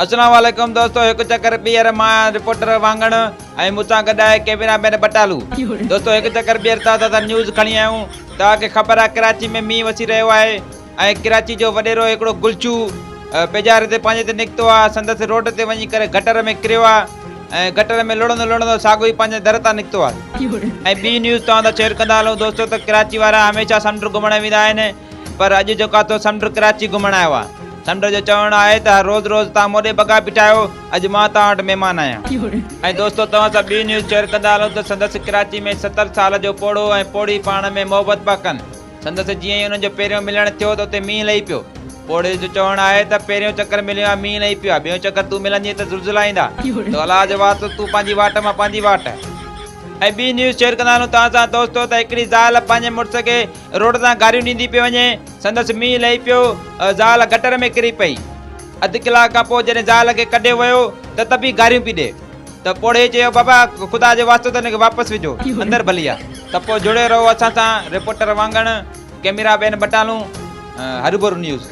اسلام عليڪم دوستو هڪ چڪر ٻيهر مان رپورٽر واڱڻ ۽ مون سان گڏ آهي ڪيميرا مين ٻٽالو دوستو هڪ چڪر ٻيهر توهان سان نيوز کڻي آيا آهيون توهان کي خبر آهي ڪراچي ۾ مينهن وسي رهيو آهي ۽ ڪراچي جو وڏيرو هڪڙو گلچو پيجاري تي پنهنجي تي نڪتو آهي سندس روڊ تي وڃي ڪري گٽر ۾ ڪريو آهي ۽ گٽر ۾ لڙندو لڙندو ساڳو ئي پنهنجي در تان نڪتو آهي ۽ ٻي نيوز توهان سان شيئر ڪندا هلون دوستو ته ڪراچي وارا هميشه سمنڊ گهمڻ ويندا آهن پر اڄ جيڪو آ سو سمنڊ ڪراچي گهمڻ آيو آ. سمنڊ جو چوڻ آهي ته روز روز توهان مون ڏي بگا بيٺا آهيو، اڄ مان توهان وٽ مهمان آهيان. ۽ دوستو توهان سان ٻي نيوز شيئر ڪندا هلون ته سندس ڪراچي ۾ 70 سال جو پوڙهو ۽ پوڙهي پاڻ ۾ محبت پيا ڪن. سندس جيئن ئي انهن جو پهريون ملڻ ٿيو ته اتي مينهن لهي پيو. پوڙهي جو چوڻ آهي ته پهريون چڪر مليو آهيان مينهن لهي پيو آهي، ٻيون چڪر تون ملندين ته زلزلا ايندا. ته الله جو واسطو تون پنهنجي واٽ مان پنهنجي واٽ. ۽ ٻي نيوز شيئر ڪندا هلون توهان سان دوستو ته هڪڙي زال پنهنجي مڙس کي روڊ تان گاريون ڏيندي پئي وڃي، سندس مينهن لهي پيو، زال گٽر ۾ ڪري پئي. اڌ ڪلاڪ کان پوء جڏهن زال کي ڪڍيو ويو ته ته به گاريون پئي ڏي. ته پوڙهي چيو بابا خدا جو واسطو ته هن کي واپس وجهو، اندر ڀلي آ. ته پوء جڙيو رهو اسان سان، رپورٽر واڱڻ، ڪئميرا مين ٻٽالون، هروڀرو نيوز.